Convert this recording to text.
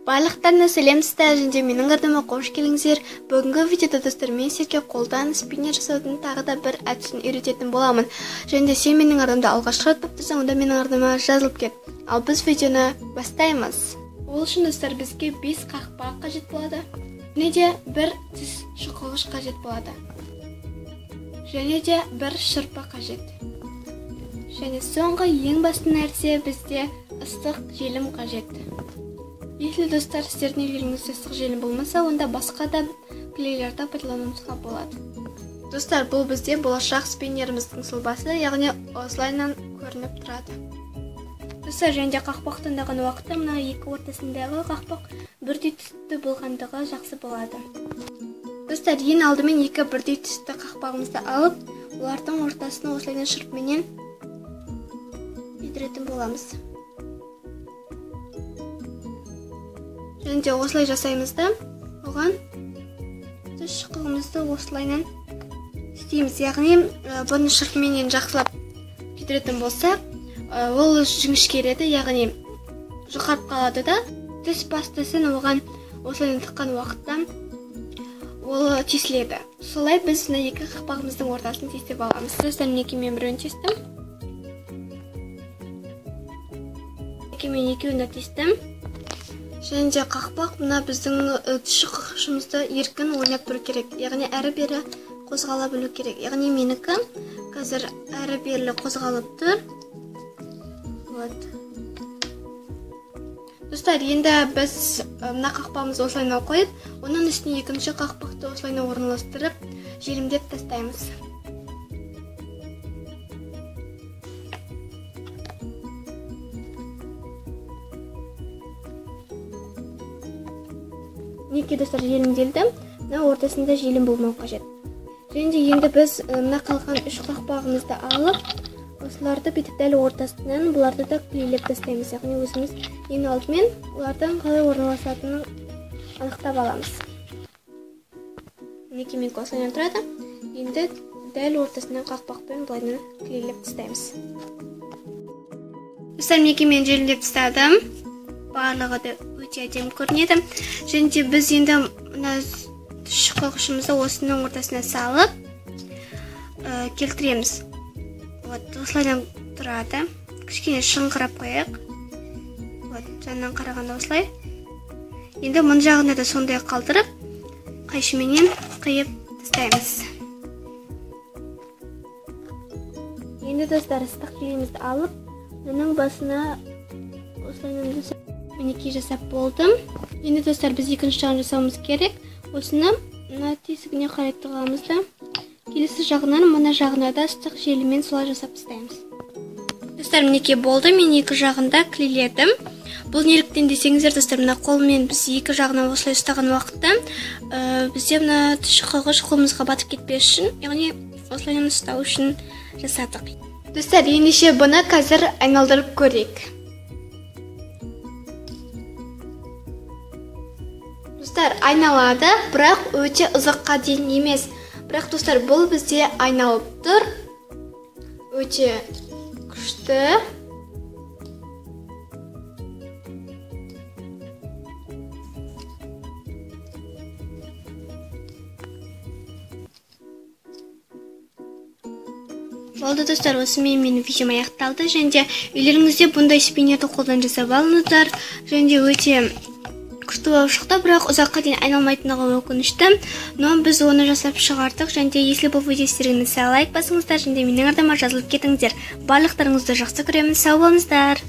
Барлықтарына сәлем достар, және менің арнама қош келдіңіздер. Бүгінгі видеода достар мен сіздерге қолдан спиннер жасаудың тағы да бір әдісін үйрететін боламын. Және де сен менің арнамда алғашқы рет болып тұрсаң, онда менің арнама жазылып кет. Ал біз видеоны бастаймыз. Ол үшін достар бізге 5 қақпақ қажет болады. Және де бір тіс шұқығыш қажет болады. Және де бір шырпы қажет. Және соңғы ең басты нәрсе бізде ыстық желім қажет. Если достар сіздердің үйлеріңізде ыстық желім болмаса, онда басқа да клейлерді пайдалануыңызға болады. Достар, бұл бізде болашақ спиннеріміздің сұлбасы, яғни осылайынан көрініп тұрады. Достар, және де қақпақ таңдаған уақытта мына екі ортасындағы қақпақ бірдей түсті болғандығы жақсы болады. Достар, ең алдымен екі бірдей түсті қақпағымызды алып, олардың ортасын осылайынан шырпыменен күйдіретін боламыз. Және де осылай жасаймыз да, оған тіс шұқығымызды осылайынан істейміз. Яғни бұны шырпыменен жақсылап күйдіретін болсақ, ол жіңішкереді, яғни жұқарып қалады да, тіс пастасын оған осылайынан тыққан уақытта ол тесіледі. Солай біз мына екі қақпағымыздың ортасын тесіп аламыз. Достар, мінекей мен біреуін тестім. Мінекей мен екеуін де тестім. Және де қақпақ мына біздің тіс шұқығышымызды еркін ойнап тұру керек. Яғни әрі-бері қозғала білу керек. Яғни менікі қазір әрі-бері қозғалып тұр. Вот. Достар, енді біз мына қақпағымызды осылайынан қойып, оның үстіне екінші қақпақты осылайынан орналастырып, желімдеп тастаймыз. Мінекей достар, желімделді. Мына ортасында желім болмау қажет. Және де енді біз мына қалған үш қақпағымызды алып, осыларды бүйтіп дәл ортасынан бұларды да клейлеп тастаймыз. Яғни өзіміз ең алдымен олардың қалай орналасатынын анықтап аламыз. Мінекей менікі осылайынан тұрады. Енді дәл ортасынан қақпақпен былайынан клейлеп тастаймыз. Достар, мінекей мен желімдеп тастадым. Барлығы да өте әдемі көрінеді. Және де біз енді мына шұқығышымызды осының ортасына салып келтіреміз. Вот, осылайдан тұрады. Кішкене шыңғырап қояйық. Вот, жанынан қарағанда осылай. Енді мұн жағында да сондай қалдырып, қайшыменен қиып тастаймыз. Енді достар, ыстық желімізді алып, мұның басына осылайынан мінекей жасап болдым. Енді достар, біз екінші жағын жасауымыз керек. Осыны мына тесігіне қарай тығамыз да, келесі жағынан мына жағына да ыстық желімен солай жасап тастаймыз. Достар, мінекей болды. Мен екі жағында клейледім. Бұл неліктен десеңіздер, достар, мына қолмен біз екі жағынан осылай ұстаған уақытта бізде мына шұқығыш қолымызға батып кетпес үшін, яғни осылай ұстау үшін жасадық. Достар, ендеше бұны қазір айналдырып көрейік. Достар, айналады, бірақ өте ұзаққа дейін емес. Бірақ достар, бұл бізде айналып тұр. Өте күшті. Болды достар, осымен менің видеом аяқталды. Және де үйлеріңізде бұндай спиннерді қолдан жасап алыңыздар. Және де өте күшті болып шықты, бірақ ұзаққа дейін айналмайтындығы өкінішті. Но біз оны жасап шығардық. Және де если бұл видео сіздерге ұнаса, лайк басыңыздар, және де менің арнама жазылып кетіңіздер. Барлықтарыңызды жақсы көремін. Сау болыңыздар.